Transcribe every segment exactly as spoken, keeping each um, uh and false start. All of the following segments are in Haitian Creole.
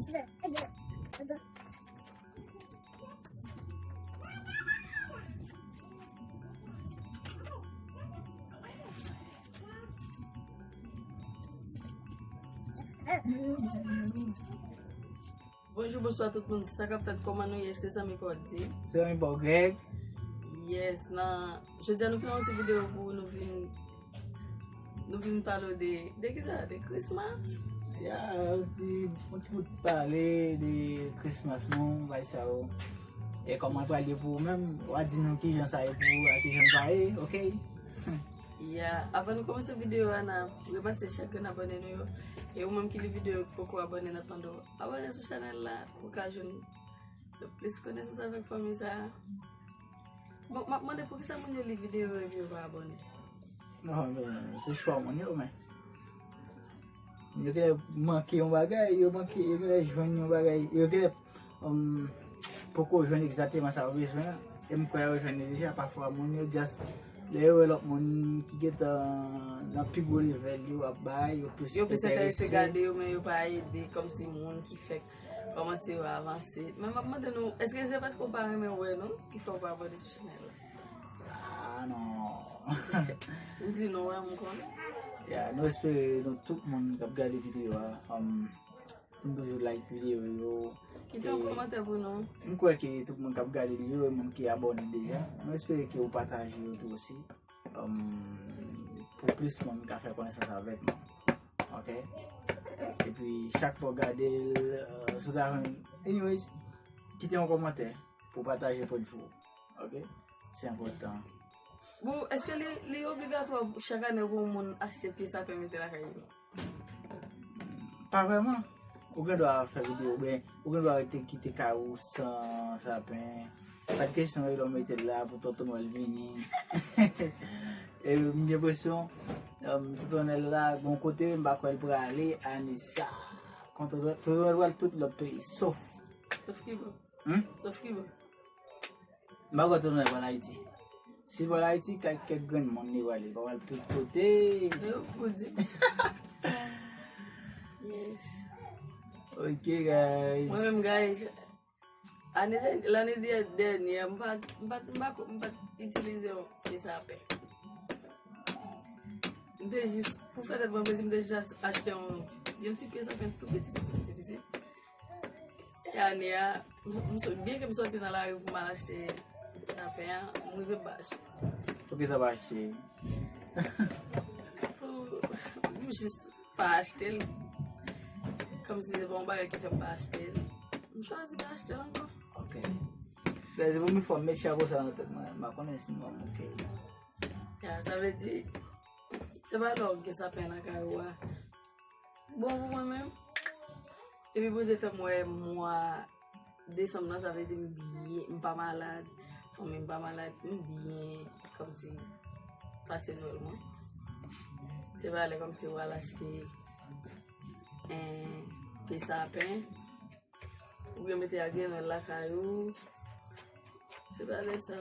Bonjou, bonswa tout moun. Sa k ap fèt? Kòman nou ye? Se zanmi pa w Di. Se zanmi pa w Greg. Yes, nan jodi a nou fè yon ti videyo pou nou vin nou vin pale de, de ki sa? De Christmas? Ya, yon ti, yon ti bout pale de Christmas nou, bay sa yo. E kòman l pral ye pou ou menm, w a di nou kijan sa ye pou ou, a kijan l pa ye, oke? Ya, avan nou kòmanse videyo a, n a remèsye chak grenn abòne nou yo. E ou menm ki li videyo ki poko abòne, n ap mande w abòne sou chanèl la pou w ka jwenn plis konesans avèk fanmi sa a. Bon, m ap mande poukisa moun yo li videyo epi yo pa abòne. Non, men, se chwa moun yo, men. Yo genlè manke yon bagay, yo manke, yo genlè jwenn yon bagay, yo genlè, um, poko jwenn egzakteman sa yo bezwen an. E m kwè yo jwenn li deja, pafwa moun yo just, lè yo wè lòt moun ki gentan nan pi gwo level yo ap bay, yo plis enterese. Yo plis enterese gade yo, men yo pa ede kòmsi moun ki fèk kòmanse yo avanse. Men m ap mande nou, èske se paske w pa renmen wè nou ki fè w pa abòne sou chanèl la? Ah, non. Ou di non, wè, m konnen. Ya, nou espere nou tout moun k ap gade videyo a, um, pou nou toujou like videyo yo. Kite yon kòmantè pou nou. M kwè ke tout moun k ap gade li yo, e moun ki abòne deja, nou espere ke ou pataje yo tou osi, um, pou plis moun ka fè konesans avèk nou. Oke? Epi chak fwa w gade l, uh, si w ta jwenn, anyways, kite yon kòmantè pou pataje pwen de vou. Oke? Se enpòtan. Bon, èske li, li obligatwa chak ane pou yon moun achte pye sapen mete lakay li? Pa vrèman. Ou gen dwa fè videyo, oubyen ou gen dwa rete kite kay ou san sapen. Pa de kesyon, lè w mete l la pou Tonton Nwèl vini. E m gen enpresyon, um, Tonton Nwèl la, gon kote, m pa kwè l prale ane sa. Tonton Nwèl pral tout lòt peyi, sof. Sof Kiba. Hmm? Sof Kiba. M pa kwè Tonton Nwèl pral Ayiti. Si l pral Ayiti, kay kèk grenn moun li prale, li pa pral tout kote. Yo, pou di. Yes. Ok, guys. Mwen menm, guys, ane dè-, lane dè-, dènyè, m pa, m pa, m pa, m pa itilize yon pye sapen. M te jis, pou fè tèt mwen plezi, m te jis achte yon, yon ti pye sapen tou piti, piti, piti, piti. E ane a, m, m, byen ke m soti nan lari pou m al achte sapen an, m rive m pa achte. Poukisa w pa achte? Pou m jis pa achte l. Kòmsi se pa yon bagay ki fè m pa achte l. M chwazi pa achte l ankò. Ok. Guys, se premye fwa m met chapo sa nan tèt mwen. M pa konnen si m ap ok. Ya, sa vle di, se pa lè w gen sapen nan kay ou a. Bon, pou mwen menm, epi Bondye fè m wè mwa desanm nan, sa vle di m byen, m pa malad, fanmi m pa malad, m byen, kòmsi pase Nwèl mwen. Se pa lè kòmsi w al achte, en, pye sapen, oubyen mete agrenn Nwèl lakay ou. Se pa lè sa,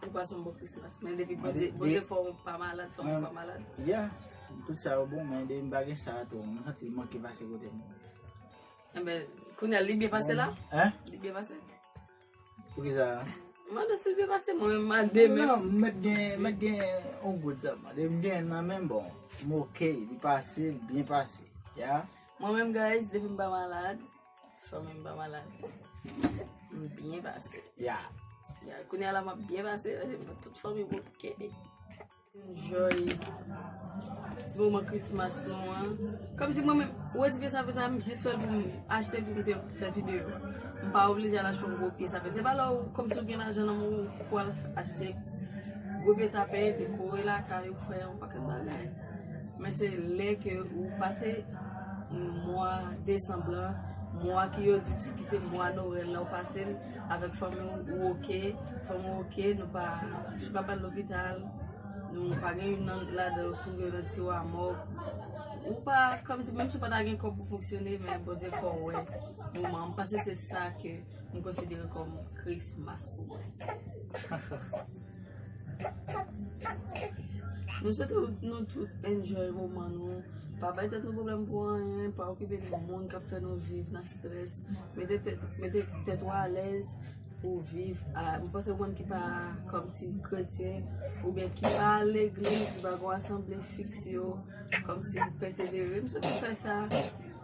ou pase yon bon Christmas. Men depi Bondye, Bondye fè w pa malad, fanmi w pa malad. Yeah, tout sa yo bon, men depi m pa gen sa tou, m santi l manke pase kote m. Enben, kounye a, li byen pase la? Hein? Li byen pase? Poukisa? M mande si l byen pase, mwen menm, m a de men. Non, m mèt gen, m mèt gen yon goud sèlman. Depi m gen nan men m, bon, m ok, li pase, li byen pase. Ya. Mwen menm, guys, depi m pa malad, fanmi m pa malad. M byen pase. Ya. Ya, kounye a la m ap byen pase, paske tout fanmi m ok. Enjoy ti moman Christmas nou an. Kòmsi mwen menm, ou wè ti pye sapen sa, m jis fè l pou m achte l pou m te fè videyo a. M pa oblije al achte yon gwo pye sapen. Se pa lè w, kòmsi w gen lajan nan men w pou w al achte gwo pye sapen, dekore lakay ou, fè yon pakèt bagay. Men se lè ke ou pase mwa desanm lan, mwa ki yo di ki se mwa Nwèl la, ou pase l avèk fanmi w, ou ok, fanmi w ok, nou pa, si w ka pa al lopital, nou pa gen youn nan ladan yo pou yo nan tiwa mòg. Ou pa, kòmsi, menm si w pa ta gen kòb pou fonksyone, men Bondye fè w wè moman. M panse se sa ke m konsidere kòm Christmas pou mwen. Nou swete nou tout enjoy moman nou, Pa bay tèt nou pwoblèm pou anyen, pa okipe de moun k ap fè nou viv nan strès. Mete tèt, mete tèt ou alèz pou w viv. A, m panse ou menm ki pa kòmsi kretyen, oubyen ki pa al legliz, ki pa gen yon asanble fiks yo, kòmsi w pèsevere. M swete w fè sa,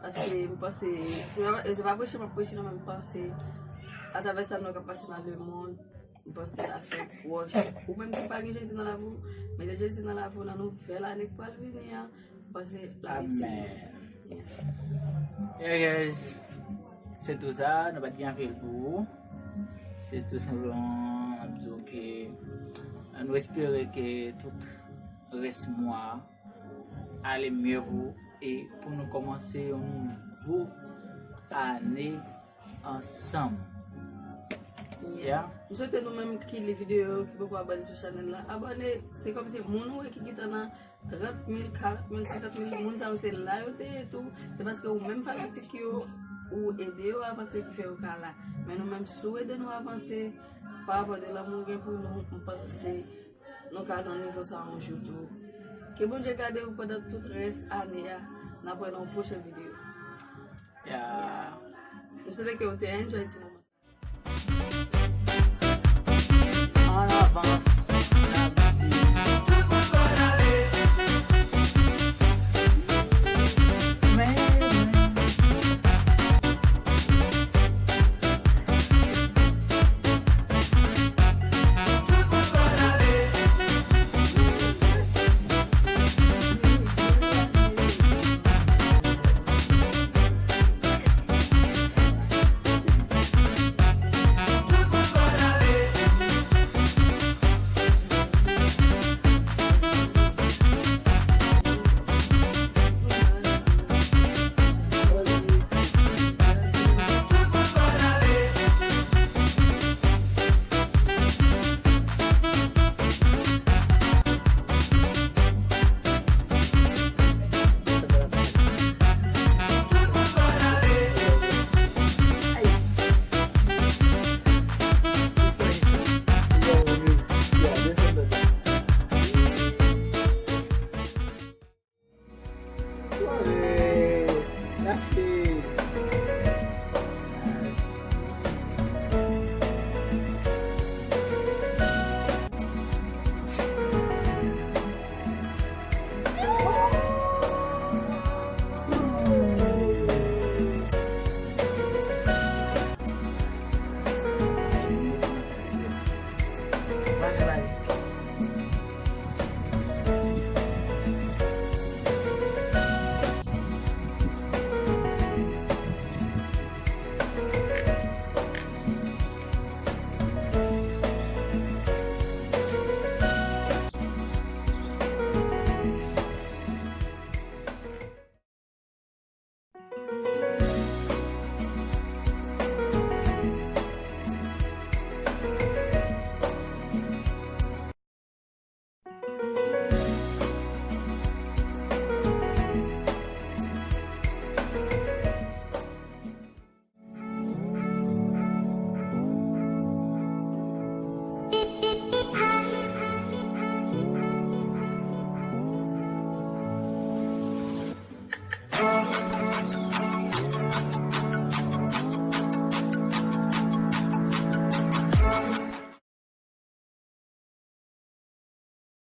paske m panse, se pa, se pa preche m ap preche non, men m panse, atravè sa nou k ap pase nan lemonn, m panse l ap fè pwòch. Ou menm ki pa gen Jezi nan lavi w, mete Jezi nan lavi w nan nouvèl ane k pral vini an. M panse l ap itil. Amen. Yeah. Yeah, guys. Se tou sa, nou pa t gen anpil pou ou. Se tou senpleman, n ap di w ke nou espere ke tout rès mwa a ale mye pou ou e pou nou kòmanse yon nouvo ane ansanm. Yeah. M swete nou menm ki li videyo yo, ki poko abòne sou chanèl la, abòne. Se kòmsi moun ou wè ki gentan nan trant mil, karant mil, senkant mil, moun sa yo se la yo te ye tou. Se paske ou menm fanatik yo, ou ede yo avanse ki fè yo ka la. Men nou menm, si w ede nou avanse, pa rapò de lanmou w gen pou nou, m panse nou ka nan nivo sa yon jou tou. Ke Bondye gade w pandan tout rès ane a. N ap wè nan yon pwochen videyo. Yeah. M swete ke w te enjoy ti moman sa. Ann avanse.